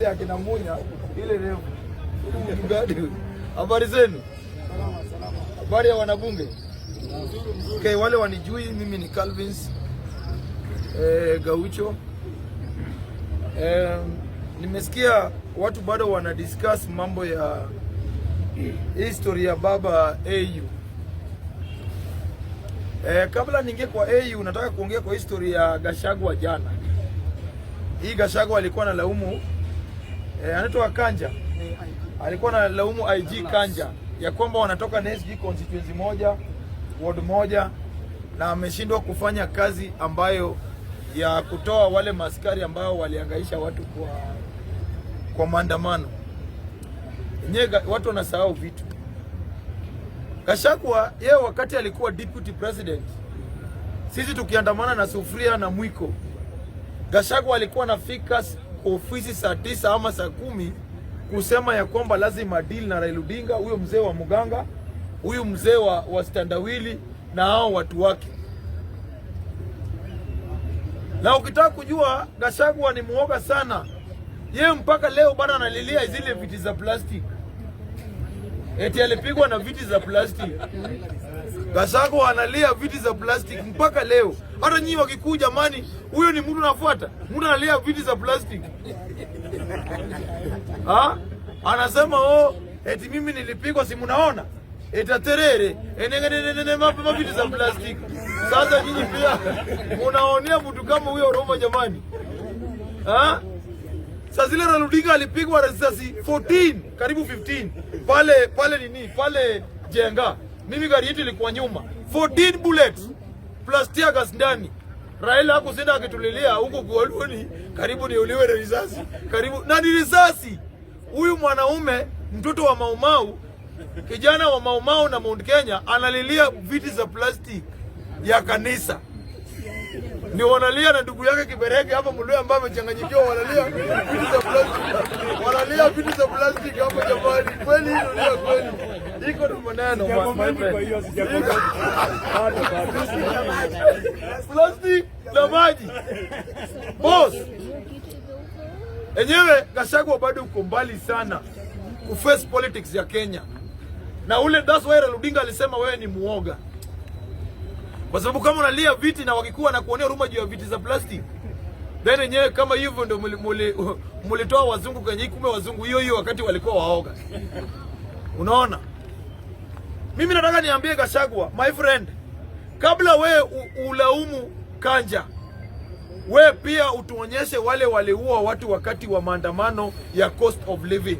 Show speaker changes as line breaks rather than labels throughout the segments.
Akina Munya ile refu. Mchungaji. Habari zenu? Habari ya wanabunge? Okay, wale wanijui mimi ni Calvins Gaucho. Nimesikia watu bado wana discuss mambo ya history ya baba AU. Kabla niingie kwa AU nataka kuongea kwa history ya Gachagua jana. Hii Gachagua alikuwa na laumu anaitwa Kanja. Alikuwa na laumu IG Kanja ya kwamba wanatoka na SG constituency moja, ward moja na ameshindwa kufanya kazi ambayo ya kutoa wale maskari ambao waliangaisha watu kwa maandamano. Yenyewe watu wanasahau vitu. Gachagua yeye wakati alikuwa deputy president, sisi tukiandamana na sufuria na mwiko, Gachagua alikuwa anafika ofisi saa 9 ama saa 10 kusema ya kwamba lazima deal na Raila Odinga, huyo mzee wa Muganga, huyu mzee wa Standawili na hao watu wake. Na ukitaka kujua Gachagua ni muoga sana, yeye mpaka leo bado analilia zile viti za plastic, eti alipigwa na viti za plastic. Gachagua analia viti za plastic mpaka leo. Hata nyinyi wakikuja, jamani, huyo ni mtu nafuata, mtu analia viti za plastic ha? Anasema, "Oh, eti mimi nilipigwa, si mnaona eti aterere enengenenene maviti za plastic." Sasa nyinyi pia munaonea mtu kama huyo Roma jamani, ha? Sasa zile Raila Odinga alipigwa risasi 14 karibu 15 pale pale nini pale Jenga. Mimi gari yetu ilikuwa nyuma, 14 bullets plus tear gas ndani. Raila hakushinda akitulilia huko kuoluni, karibu niuliwe na risasi, karibu na ni risasi. Huyu mwanaume mtoto wa Maumau, kijana wa Maumau na Mount Kenya analilia viti za plastic ya kanisa, ni wanalia na ndugu yake Kiberenge hapa Mluya ambaye amechanganyikiwa, wanalia viti za plastic, wanalia viti za plastic hapa jamani. Kweli hii dunia kweli iko na maneno my friend. Plastic na maji, boss. Enyewe Gachagua bado uko mbali sana kuface politics ya Kenya, na ule that's why Raila Odinga alisema wewe ni muoga, kwa sababu kama unalia viti na wakikuwa na kuonea huruma juu ya viti za plastic, then yenyewe kama hivyo ndio mulitoa wazungu kwenye kumbe wazungu hiyo hiyo wakati walikuwa waoga. Unaona, mimi nataka niambie Gachagua, my friend, kabla we ulaumu Kanja, we pia utuonyeshe wale waliua watu wakati wa maandamano ya cost of living.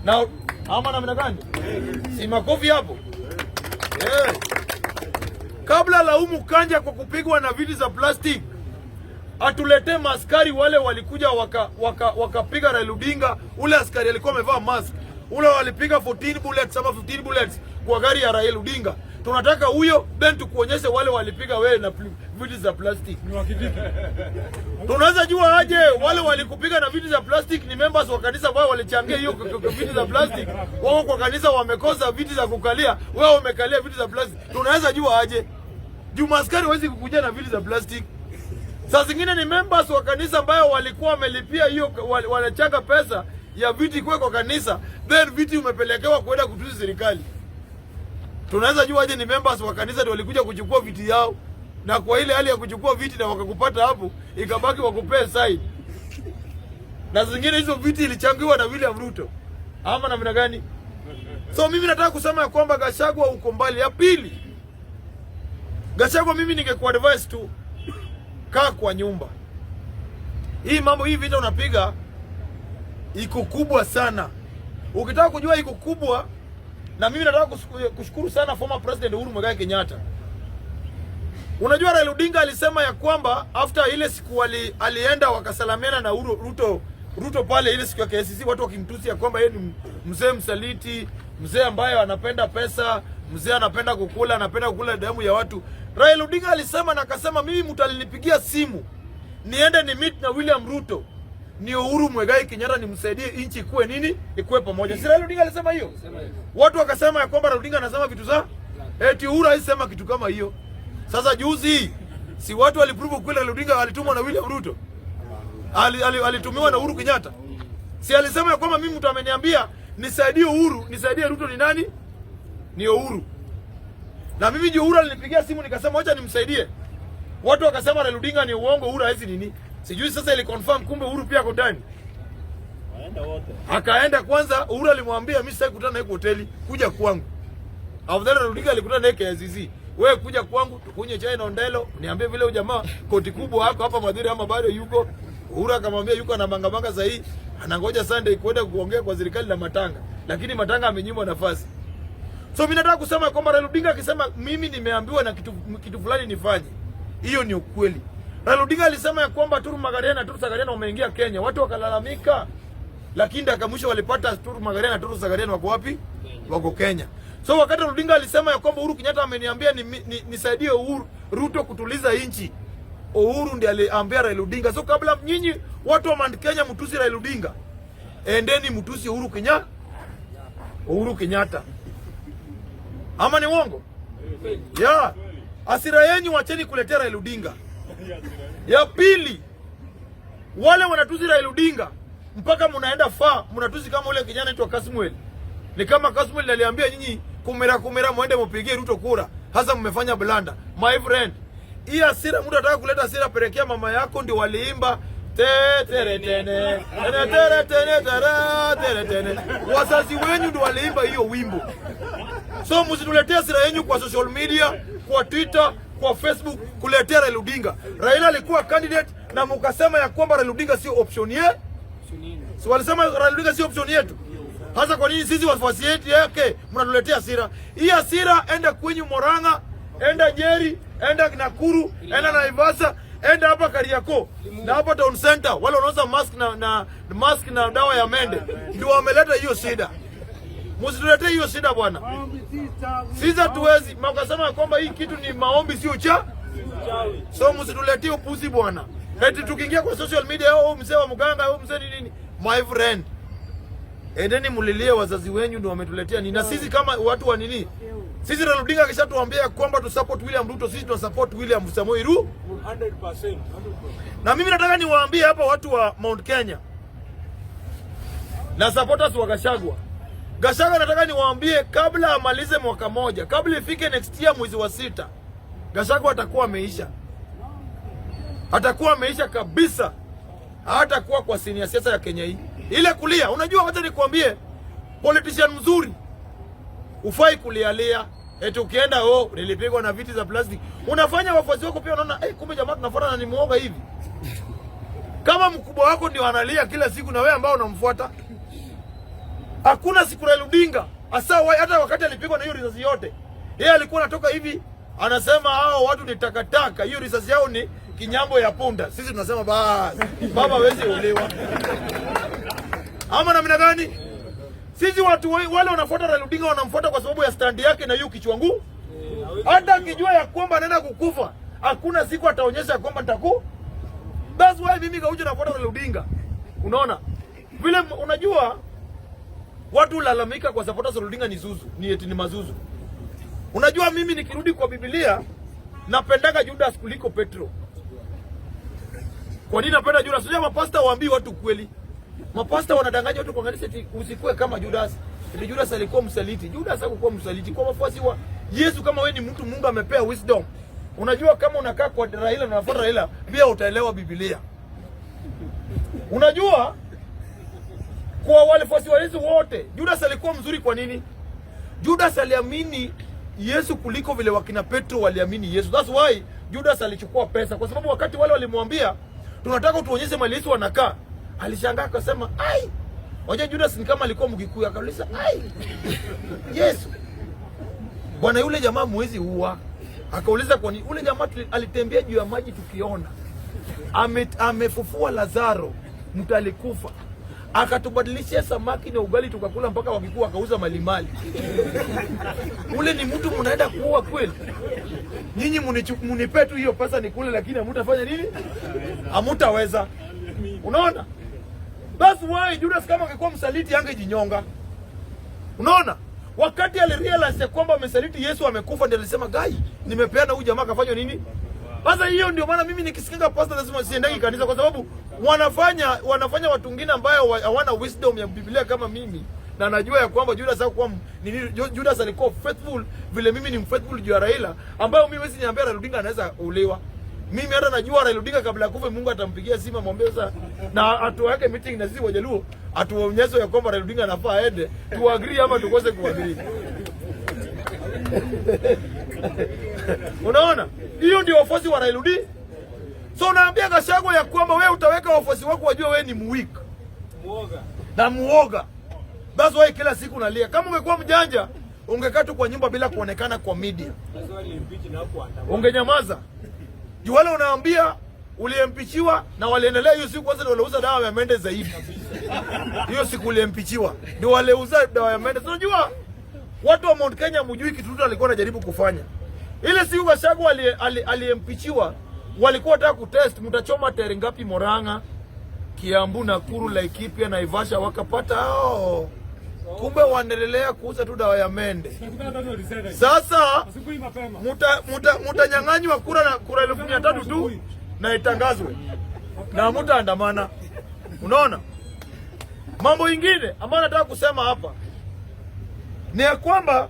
Na ama namna gani? Si makofi hapo? Yeah. Kabla laumu Kanja kwa kupigwa na viti za plastic, atuletee maaskari wale walikuja wakapiga waka Raila Odinga. Ule askari alikuwa amevaa mask, ule walipiga 14 bullets ama 15 bullets kwa gari ya Raila Odinga. Tunataka huyo, then tukuonyeshe wale walipiga wewe na viti za plastic. Tunaweza jua aje wale walikupiga na viti za plastic ni members wa kanisa ambao walichangia hiyo viti za plastic? Wako kwa kanisa wamekosa viti za kukalia, wewe umekalia viti za plastic. Tunaweza jua aje? Juu maskari hawezi kukuja na viti za plastic. Saa zingine ni members wa kanisa ambayo walikuwa wamelipia hiyo, wanachanga pesa ya viti kuwe kwa kanisa, then viti umepelekewa kwenda kutusi serikali. Tunaweza jua aje ni members wa kanisa ndio walikuja kuchukua viti yao, na kwa ile hali ya kuchukua viti na wakakupata hapo, ikabaki wakupee side. Na zingine hizo viti ilichangiwa na William Ruto ama namna gani? So mimi nataka kusema ya kwamba Gachagua uko mbali. Ya pili, Gachagua, mimi ningekuadvise tu, kaa kwa nyumba. Hii mambo hii vita unapiga iko kubwa sana. Ukitaka kujua iko kubwa, na mimi nataka kushukuru sana former President Uhuru Muigai Kenyatta. Unajua Raila Odinga alisema ya kwamba after ile siku alienda wakasalamiana na Uhuru, Ruto pale ile siku ya KICC, watu wakimtusi ya kwamba yeye ni mzee msaliti, mzee ambaye anapenda pesa, mzee anapenda kukula damu ya watu. Raila Odinga alisema na akasema, mimi mtu alinipigia simu niende ni meet na William Ruto ni Uhuru Muigai Kenyatta nimsaidie nchi ikuwe nini, ikuwe pamoja. Si Raila Odinga alisema hiyo? Watu wakasema ya kwamba Raila Odinga anasema vitu za eti Uhuru haisema kitu kama hiyo. Sasa juzi si watu waliprove kweli Raila Odinga alitumwa na William Ruto? Alitumiwa na Uhuru Kenyatta. Si alisema ya kwamba mimi mtu ameniambia nisaidie Uhuru, nisaidie Ruto ni nani? Ni Uhuru. Na mimi juu Uhuru alinipigia simu nikasema wacha nimsaidie. Watu wakasema Raila Odinga ni uongo, Uhuru hawezi nini. Sijui sasa ili confirm kumbe Uhuru pia ako ndani.
Waenda wote.
Akaenda kwanza, Uhuru alimwambia mimi sitaki kukutana naye kwa hoteli, kuja kwangu. Afadhali Raila Odinga alikutana naye KICC. Wewe kuja kwangu tukunywe chai na Ondelo, niambie vile huyu jamaa koti kubwa hako hapa Mathira ama bado yuko. Uhuru akamwambia yuko na manga manga sahihi, anangoja Sunday kwenda kuongea kwa serikali na Matanga. Lakini Matanga amenyimwa nafasi. So mimi nataka kusema kwamba Raila Odinga akisema mimi nimeambiwa na kitu fulani nifanye, hiyo ni ukweli. Raila Odinga alisema ya kwamba Turu Magarian na Turu Sagarian wameingia Kenya, watu wakalalamika, lakini dakika mwisho walipata Turu Magarian na Turu Sagarian wako wapi? Wako Kenya. So wakati Raila Odinga alisema ya kwamba Uhuru Kenyatta ameniambia nisaidie Uhuru Ruto kutuliza nchi, Uhuru ndiye aliambia Raila Odinga. So kabla nyinyi watu wa Mount Kenya mtusi Raila Odinga, endeni mtusi Uhuru Kenyatta. Uhuru Kenyatta. Ama ni uongo? Yeah. Hasira yenyu wacheni kuletea Raila Odinga. Ya pili, wale wanatusi Raila Odinga mpaka mnaenda far, mnatusi kama ule kijana anaitwa Kasmuel. Ni kama Kasmuel aliambia nyinyi kumera kumera muende mpigie Ruto kura. Hasa mmefanya blunder. My friend, hii hasira mtu anataka kuleta hasira, pelekea mama yako ndio waliimba te tere tene tene tere tene tera tere tene. Wazazi wenyu ndio waliimba hiyo wimbo. So msituletee hasira yenyu kwa social media, kwa Twitter, kwa Facebook kuletea Raila Odinga. Raila alikuwa candidate na mukasema ya kwamba Raila Odinga sio option ye. Si walisema Raila Odinga sio option yetu? Hasa kwa nini sisi wafuasi yetu yake mnatuletea hasira? Hii hasira enda kwenyu Murang'a, enda Nyeri, enda Nakuru, enda Naivasha, enda hapa Kariakoo na hapa Town Center, wale wanauza mask na dawa ya mende ndio wameleta hiyo shida. Msituletee hiyo shida bwana. Sisi hatuwezi. Mkasema kwamba hii kitu ni maombi sio cha. So msituletee upuzi bwana. Eti tukiingia kwa social media, oh, mzee wa mganga, oh, mzee ni nini? My friend. Endeni mulilie wazazi wenyu ndio wametuletea nini. Na sisi kama watu wa nini? Sisi Raila Odinga akishatuambia kwamba tu support William Ruto, sisi tuna support William Samoei Ruto.
100%.
Na mimi nataka niwaambie hapa watu wa Mount Kenya na supporters wa Gachagua. Gachagua nataka niwaambie kabla amalize mwaka moja, kabla ifike next year mwezi wa 6, Gachagua atakuwa ameisha. Atakuwa ameisha kabisa. Hatakuwa kwa scene ya siasa ya Kenya hii. Ile kulia, unajua wacha nikwambie, politician mzuri ufai kulialia. Eti ukienda, oh, nilipigwa na viti za plastic. Unafanya wafuasi wako pia wanaona, eh, kumbe jamaa tunafuata na ni muoga hivi. Kama mkubwa wako ndio analia kila siku na wewe ambao unamfuata. Hakuna siku Raila Odinga hasa hata wakati alipigwa na hiyo risasi yote, yeye alikuwa anatoka hivi anasema hao watu ni takataka, hiyo risasi yao ni kinyambo ya punda. Sisi tunasema basi baba hawezi uliwa. Ama namna gani? Sisi watu wale wanafuata Raila Odinga wanamfuata kwa sababu ya stand yake na hiyo kichwa ngumu. Hata akijua ya kwamba anaenda kukufa, hakuna siku ataonyesha kwamba nitaku. That's why mimi Gaucho nafuata Raila Odinga. Unaona? Vile unajua watu ulalamika kwa supporters wa Odinga ni zuzu, ni eti ni mazuzu. Unajua mimi nikirudi kwa Biblia napendaga Judas kuliko Petro. Kwa nini napenda Judas? Unajua mapasta waambii watu kweli. Mapasta wanadanganya watu kwa kanisa eti usikue kama Judas. Eti Judas alikuwa msaliti. Judas hakukuwa msaliti. Kwa wafuasi wa Yesu, kama wewe ni mtu Mungu amepea wisdom. Unajua kama unakaa kwa Raila na unafuata Raila, pia utaelewa Biblia. Unajua kwa wale wafuasi wa Yesu wote, Judas alikuwa mzuri kwa nini? Judas aliamini Yesu kuliko vile wakina Petro waliamini Yesu. That's why Judas alichukua pesa, kwa sababu wakati wale walimwambia tunataka tuonyeshe mahali Yesu anakaa, alishangaa akasema, ai, wajua Judas ni kama alikuwa Mkikuyu, akauliza ai, Yesu bwana, yule jamaa mwezi uwa. Akauliza kwa nini? Ule jamaa alitembea juu ya maji tukiona, amefufua Lazaro, mtu alikufa, akatubadilishia samaki na ugali tukakula mpaka wakikuwa akauza malimali. Ule ni mtu mnaenda kuua kweli? Nyinyi munipe tu hiyo pesa nikule, lakini hamutafanya nini? Hamutaweza. Unaona? That's why Judas kama angekuwa msaliti angejinyonga. Unaona? Wakati alirealize kwamba amesaliti Yesu amekufa, ndiye alisema gai, nimepeana huyu jamaa akafanywa nini? Sasa hiyo ndio maana mimi nikisikia pastor lazima siendagi kanisa, kwa sababu Wanafanya watu wengine ambayo hawana wisdom ya Biblia kama mimi, na najua ya kwamba Judas hakuwa nini, Judas alikuwa faithful vile mimi ni faithful juu ya Raila, ambayo mimi huwezi niambia Raila Odinga anaweza uliwa. Mimi hata najua Raila Odinga kabla ya kufa Mungu atampigia simu amwambie sasa, na atuweke meeting na sisi Wajaluo atuonyeshe ya kwamba Raila Odinga anafaa aende, tuagree ama tukose kuagree. Unaona? Hiyo ndio wafuasi wa Raila Odinga. So unaambia Gachagua ya kwamba wewe utaweka wafuasi wako wajue wewe ni mweak
Muoga.
Na muoga. That's why kila siku unalia. Kama ungekuwa mjanja, ungekaa tu kwa nyumba bila kuonekana kwa media.
Sasa waliimpeach na hapo.
Ungenyamaza. Juu wale unaambia uliimpeachiwa na waliendelea hiyo siku kwanza ndio waliuza dawa ya mende zaidi. Hiyo siku uliimpeachiwa ndio waliuza dawa ya mende. Unajua watu wa Mount Kenya mjui kitu Ruto alikuwa anajaribu kufanya. Ile siku Gachagua aliimpeachiwa walikuwa wanataka kutest mtachoma tairi ngapi Murang'a, Kiambu, Nakuru, Laikipia, Naivasha, wakapata oh, kumbe wanaendelea kuuza tu dawa ya mende. Sasa mutanyang'anywa kura na kura 300,000 tu na itangazwe na mutaandamana. Unaona, mambo ingine ambayo nataka kusema hapa ni ya kwamba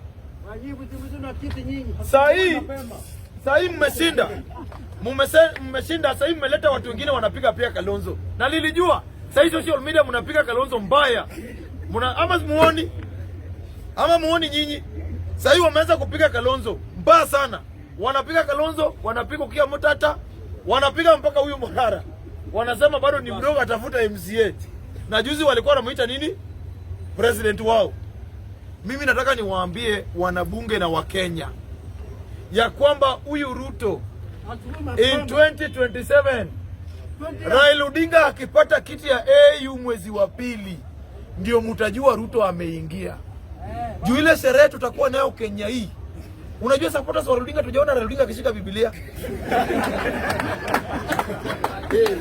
saa hii mmeshinda, mmeshinda saa hii mmeleta watu wengine wanapiga pia Kalonzo, na nilijua saa hii social media mnapiga Kalonzo mbaya. Muna, ama muoni nyinyi? Saa hii wameanza kupiga Kalonzo mbaya sana, wanapiga Kalonzo, wanapiga Okiya Omtatah, wanapiga mpaka huyu Morara, wanasema bado ni mdogo, atafuta MCA. Na juzi walikuwa wanamuita nini, president wao. Mimi nataka niwaambie wanabunge na Wakenya ya kwamba huyu Ruto in 2027, Raila Odinga akipata kiti ya AU mwezi wa pili, ndio mtajua Ruto ameingia. Juu ile sherehe tutakuwa nayo Kenya hii. Unajua supporters wa Raila Odinga, tujaona Raila Odinga akishika Biblia. Eh.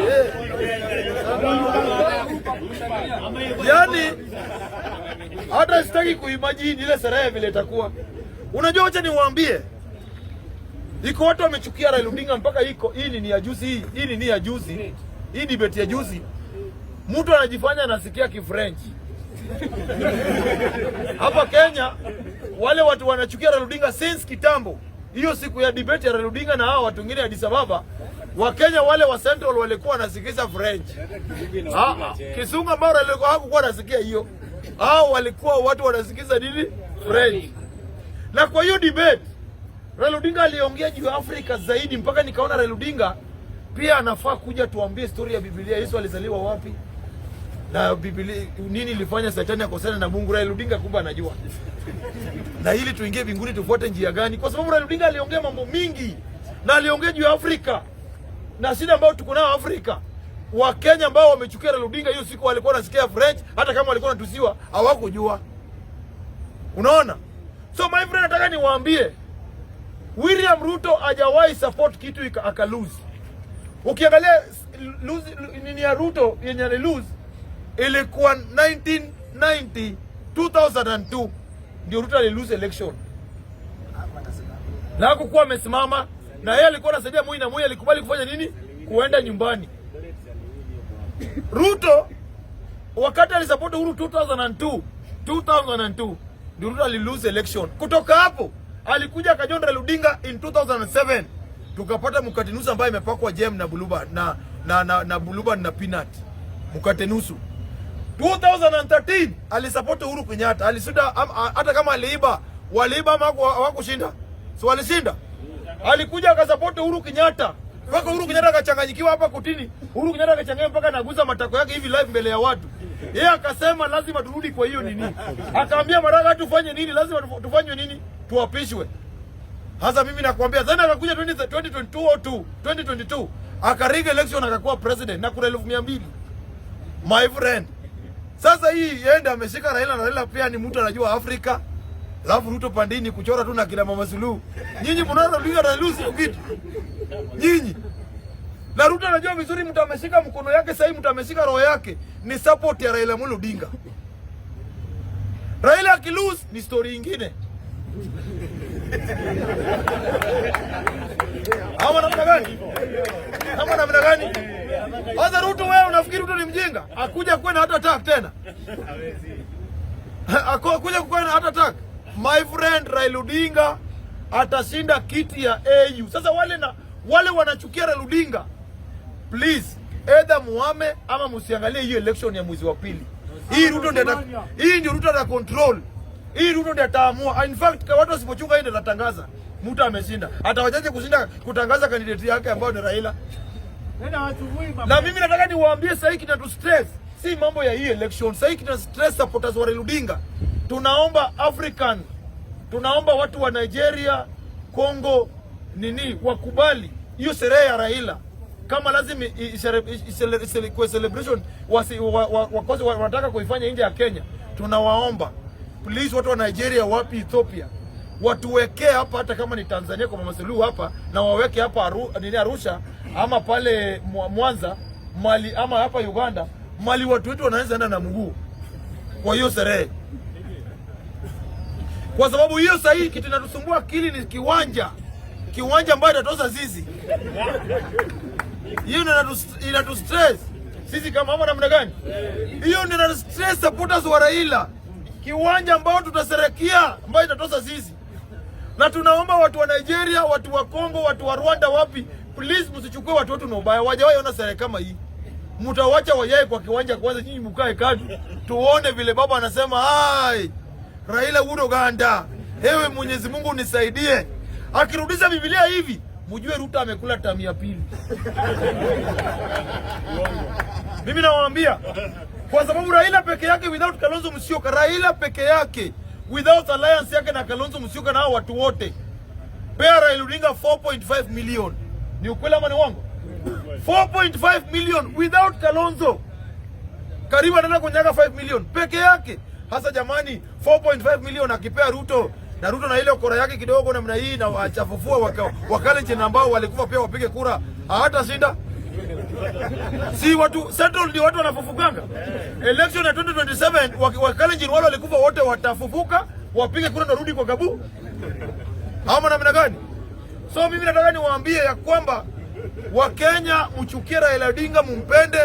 Eh. Yaani hata sitaki kuimagine ile sherehe vile itakuwa. Unajua, wacha niwaambie, iko watu wamechukia Raila Odinga mpaka iko hii ni ya juzi hii ni ya juzi, hii debate ya juzi, mtu anajifanya anasikia Kifrench hapa Kenya. Wale watu wanachukia Raila Odinga since kitambo. Hiyo siku ya debate ya Raila Odinga na hao watu wengine Addis Ababa, Wakenya wale wa Central walikuwa wanasikiza French. Ah, ah, Kisungu ambao Raila hakukuwa anasikia hiyo. Hao walikuwa watu wanasikiza nini? French. Na kwa hiyo debate Raila Odinga aliongea juu ya Afrika zaidi mpaka nikaona Raila Odinga pia anafaa kuja tuambie story ya Biblia, Yesu alizaliwa wapi na Biblia nini ilifanya Shetani akosana na Mungu. Raila Odinga kumbe anajua. Na ili tuingie mbinguni tufuate njia gani? Kwa sababu Raila Odinga aliongea mambo mingi na aliongea juu ya Afrika na shida ambayo tuko nayo Afrika. Wakenya ambao wamechukia Raila Odinga hiyo siku walikuwa wanasikia French, hata kama walikuwa wanatusiwa hawakujua. Unaona? So my friend, nataka niwaambie William Ruto hajawahi support kitu aka lose. Ukiangalia lose nini ya Ruto yenye ali lose ilikuwa 1990 2002 ndio Ruto ali lose election. Na hakukuwa amesimama na yeye alikuwa anasaidia Moi na Moi alikubali kufanya nini? Kuenda nyumbani. Ruto wakati alisupport Uhuru 2002, 2002 ndio Ruto ali lose election. Kutoka hapo alikuja akajoin Raila Odinga in 2007, tukapata mkate nusu ambayo imepakwa jam na blueband na blueband na peanut, mkate nusu. 2013 alisupport Uhuru Kenyatta, alishinda hata kama aliiba, waliiba ama hawakushinda? So walishinda. Alikuja akasupport Uhuru Kenyatta mpaka Uhuru Kenyatta akachanganyikiwa hapa kotini. Uhuru Kenyatta akachanganyikiwa mpaka anaguza matako yake hivi live mbele ya watu. Yeye akasema lazima turudi kwa hiyo nini. Akaambia Maraga tufanye nini? Lazima tufanywe nini? Tuapishwe. Sasa mimi nakwambia then akakuja 20 2022 or 2022 akarig election akakuwa president na kura 200,000. My friend. Sasa hii yenda ameshika Raila na Raila pia ni mtu anajua Afrika. Alafu Ruto pandini kuchora tu na kina Mama Suluhu. Nyinyi mnaona Odinga na lose hiyo kitu. Nyinyi. Na Ruto anajua vizuri mtu ameshika mkono yake sasa hivi, mtu ameshika roho yake ni support ya Raila Amolo Odinga. Raila akilose ni story ingine. Ama namna gani? Ama namna gani? Sasa Ruto, wewe unafikiri Ruto ni mjinga? Akuja kuwe na heart attack tena? Akuja kuwe na heart attack? My friend, Raila Odinga atashinda kiti ya AU. Sasa wale wanachukia Raila Odinga, please either muame ama msiangalie hiyo election ya mwezi wa pili. Hii ndio Ruto ata control. Hii Ruto ndio ataamua. In fact, kwa watu wasipochunga, hii ndio atatangaza. Mtu ameshinda. Atawajaje kushinda kutangaza candidate yake ambayo ni Raila? Na mimi nataka niwaambie sasa, hii kinatu stress si mambo ya hii election. Sasa hii kina stress supporters wa Raila Odinga. Tunaomba African, tunaomba watu wa Nigeria, Congo, nini, wakubali hiyo sherehe ya Raila. Kama lazima kwa celebration wakose wanataka kuifanya nje ya Kenya, tunawaomba please, watu wa Nigeria, wapi, Ethiopia, watuwekee hapa, hata kama ni Tanzania kwa Mama Suluhu hapa, na waweke hapa nini, Arusha ama pale Mwanza mali ama hapa Uganda mali watu wetu wanaweza enda na mguu kwa hiyo sherehe, kwa sababu hiyo sahii kitu inatusumbua akili ni kiwanja, kiwanja ambayo itatosa zizi. Hiyo ndio inatu stress sisi kama ama namna gani? Hiyo ndio inatu stress supporters wa Raila, kiwanja ambao tutasherekea ambayo itatosa sisi. Na tunaomba watu wa Nigeria, watu wa Congo, watu wa Rwanda, wapi, please msichukue watu wetu na ubaya. Wajawahi ona sherehe kama hii. Mtawacha wajae kwa kiwanja kwanza, nyinyi mkae kando, tuone vile baba anasema ai, Raila wuod Uganda, ewe Mwenyezi Mungu unisaidie. Akirudisha Biblia hivi, mjue Ruto amekula term ya pili. Mimi nawaambia kwa sababu Raila peke yake without Kalonzo Musyoka, Raila peke yake without alliance yake na Kalonzo Musyoka na hao watu wote, pea Raila Odinga 4.5 million. Ni ukweli ama ni uongo? 4.5 million without Kalonzo, karibu anaenda kunyaga 5 million peke yake. Hasa jamani, 4.5 million akipea Ruto na Ruto na ile kora yake kidogo namna hii na wachafufua Wakalenjin ambao walikufa pia wapige kura, hawatashinda. Si watu Central ndio watu wanafufukanga. Election ya 2027 Wakalenjin wale walikufa wote watafufuka, wapige kura na rudi kwa kabu. Ama namna gani? So mimi nataka niwaambie ya kwamba Wakenya mchukie Raila Odinga, mumpende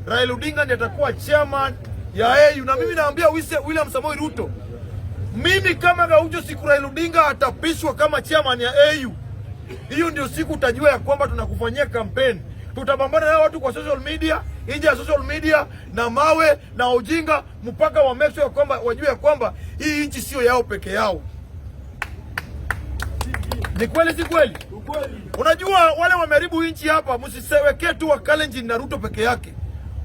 Raila Odinga, ndiye atakuwa chairman ya AU. Na mimi naambia William Samoei Ruto, mimi kama Gaucho, siku Raila Odinga atapishwa kama chairman ya AU, hiyo ndio siku utajua ya kwamba tunakufanyia campaign. Tutapambana na watu kwa social media, nje ya social media, na mawe na ujinga, mpaka wa make sure kwamba wajue ya kwamba hii nchi sio yao peke yao. Ni kweli si kweli? Unajua wale wameharibu nchi hapa, msisewekee tu wa Kalenjin na Ruto peke yake.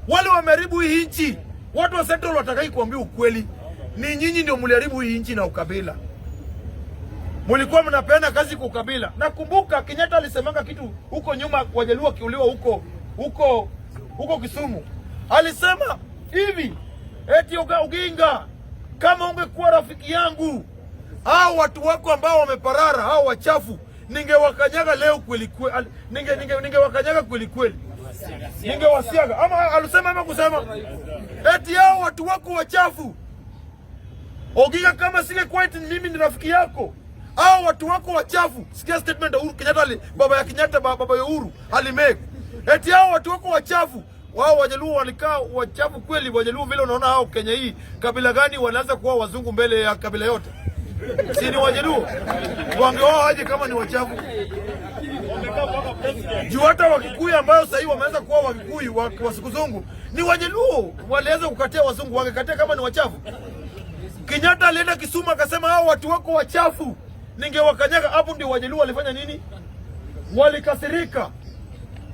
Wale wameharibu hii nchi, watu wa Central watakai kuambia ukweli. Ni nyinyi ndio mliharibu hii nchi na ukabila. Mlikuwa mnapeana kazi kwa ukabila. Nakumbuka Kenyatta alisemanga kitu huko nyuma, Wajaluo wakiuliwa huko Kisumu. Alisema hivi eti Oginga, kama ungekuwa rafiki yangu, hao watu wako ambao wameparara, hao wachafu, ningewakanyaga leo kweli kweli, ningewakanyaga kweli kweli, ningewasiaga. Ama alisema ama kusema eti hao watu wako wachafu, Oginga, kama singekuwa eti mimi ni rafiki yako, hao watu wako wachafu. Sikia statement ya Uhuru Kenyatta, baba ya Kenyatta, baba ya Uhuru alimake eti hao watu wako wachafu. Wao Wajaluo walikaa wachafu kweli. Wajaluo vile unaona hao Kenya hii, kabila gani wanaanza kuwa wazungu mbele ya kabila yote? Si ni Wajaluo? Wangeoa aje kama ni wachafu? Juu hata Wakikuyu ambayo sasa hivi wameanza kuwa Wakikuyu wa sikuzungu ni Wajaluo, walianza kukatia wazungu, wangekatia kama ni wachafu? Kenyatta alienda Kisumu akasema hao watu wako wachafu, ningewakanyaga. Hapo ndio Wajaluo walifanya nini? Walikasirika,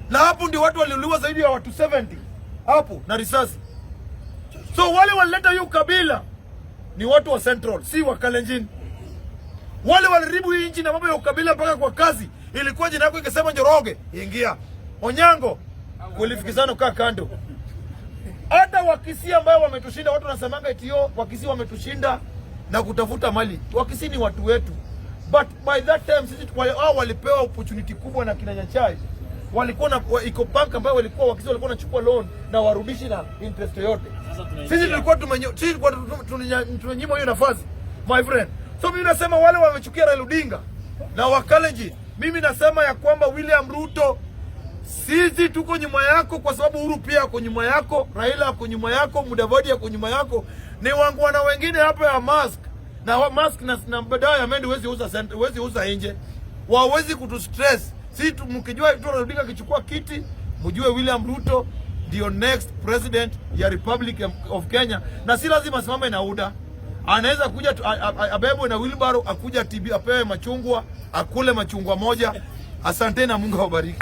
na hapo ndio watu waliuliwa zaidi ya watu 70 hapo na risasi. So wale walileta hiyo kabila ni watu wa Central, si wa Kalenjin. Wale waliharibu hii nchi na mambo ya ukabila mpaka kwa kazi. Ilikuwa jina yako ikisema Njoroge, ingia. Onyango, kulifikizana kaa kando. Hata Wakisii ambao wametushinda, watu wanasemanga eti yo Wakisii wametushinda na kutafuta mali. Wakisii ni watu wetu. But by that time sisi hao walipewa opportunity kubwa na kina Nyachae. Walikuwa na Ecobank ambayo walikuwa Wakisii walikuwa wanachukua loan na warudishi na interest yote. Sisi tulikuwa tumenyimwa hiyo nafasi, my friend. So mimi nasema wale wamechukia Raila Odinga na Wakalenjin Mimi nasema ya kwamba William Ruto, sisi tuko nyuma yako, kwa sababu Uhuru pia ako nyuma yako, Raila ako nyuma yako, Mudavadi ako nyuma yako. Ni wangwana wengine hapa ya mask na mask na dawa ya mende huwezi uza huwezi uza nje, wawezi kutu stress sisi tu. Mkijua tu Odinga akichukua kiti, mjue William Ruto ndio next president ya Republic of Kenya, na si lazima asimame na UDA. Anaweza kuja tu, abebwe na wheelbarrow akuja TB apewe machungwa akule machungwa moja. Asante na Mungu awabariki.